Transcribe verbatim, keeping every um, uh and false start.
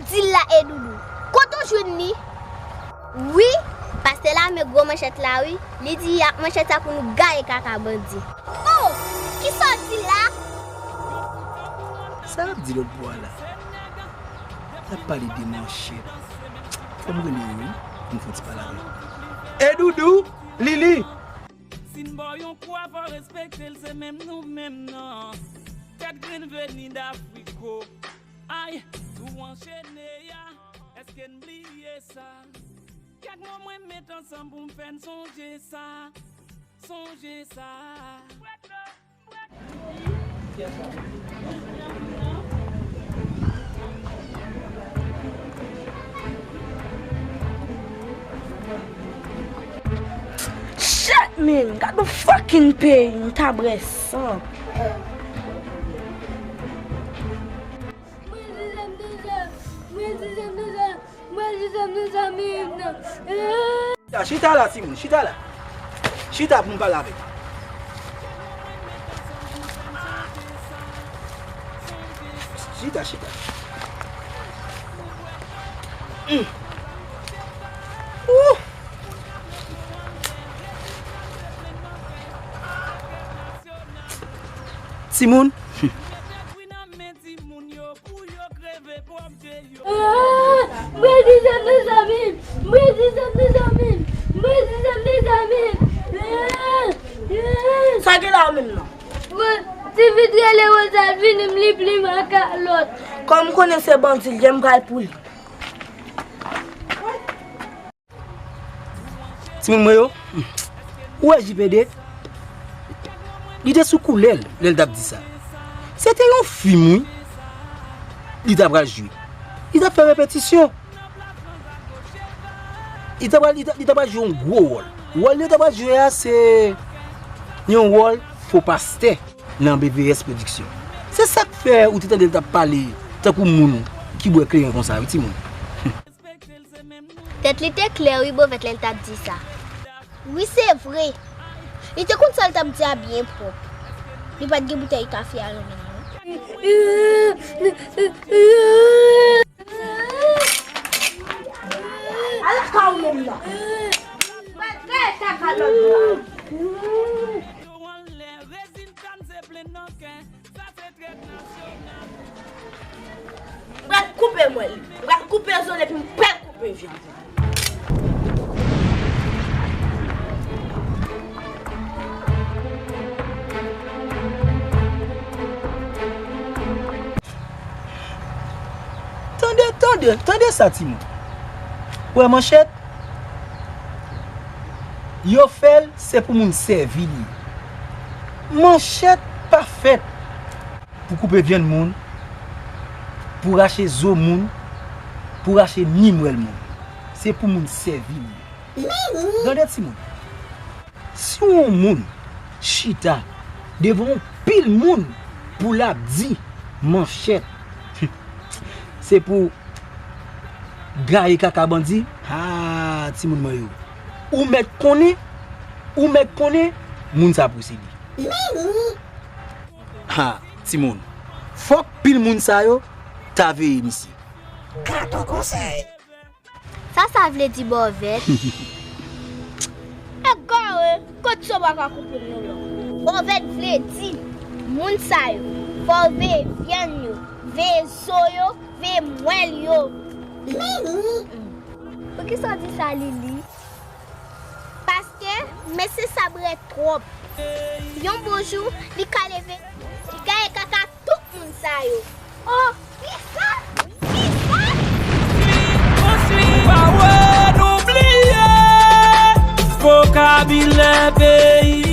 Di l la, e Doudou. Kote w jwenn li? Wi, pastè la met gwo manchèt la wi. Li di y ap manchèt sa pou nou gaye kaka bandi. Oh, kisa w di la? Sa y ap di lòt bò a la? Y ap pale de manchèt. Fò m rele yo wi, pou m fè yon ti pale avè yo. E Doudou, Lili! Si n ba w yon kwa, fò respekte l, se menm nou menm nan. Tèt grenn veni d Afriko. Ay, tou anchene a, èske n bliye sa? Kèk mo mwen met ansanm pou m fè n sonje sa, sonje sa. Shit, man! Gad yon fucking peyi, m ta bwè san. Mwen di zanmi zanmi m nan. Chita, chita la, timoun, chita la. Chita pou m pale avèk. Chita, chita. Mm. Ouh. Timoun. Ah, mwen di zanmi zanmi m, mwen di zanmi zanmi m, mwen di zanmi zanmi m. Ah, ah. Sa gen la ou menm nan? Bon, ti fi t rele Rosalvini m li pli makalòt. Kòm m konnen se bandi l ye, m pral pou li. Timoun mwen yo, ou wè J P D? Li te sou koulè l lè l t ap di sa. Se te yon fim wi. Li ta pral jwe. Li t ap fè repetisyon. Li ta pral, li ta, li ta pral jwe yon gwo wòl. Wòl li ta pral jwe a se yon wòl fo pastè nan B V S Production. Se sa k fè ou te tande l t ap pale tankou moun ki bwè kleren konsa wi timoun. Tèt li te klè wi Bovèt lè l t ap di sa. Wi, se vre. Li te konn sa l t ap di a byen pwòp. Li pa t gen boutèy kafe a nan men l non. Ala ka ou menm nan. Bagay kaka lòt bò. M pral koupe mwen li. M pral koupe zo l epi m pral koupe vyann. Tande, tande, tande sa, timoun. Ou wè manchèt? Yo fè l, se pou moun sèvi li. Manchèt pa fèt pou koupe vyann moun, pou rache zo moun, pou rache mimwèl moun. Se pou moun sèvi li. Tande timoun. Si yon moun chita devan yon pil moun pou l ap di manchèt, se pou gaye kaka bandi, ha, timoun mwen yo. Ou mèt konnen, ou mèt konnen, moun sa posede. Ha, timoun. Fòk pil moun sa yo ta veye misye. Gad yon konsèy. Sa sa vle di Bòvèt? Egare, kot sa w pa ka koupe m yon lòt? Bòvèt vle di moun sa yo, fò w veye vyann yo, veye zo yo, veye mwèl yo. Poukisa w di sa, Lili? Paske mesye sa brè twòp. Yon bon jou, li ka leve, li gaye kaka tout moun sa yo. Oh, kisa? Kisa? Konstwi, konstwi. Pa wè nou bliye vokabilè peyi.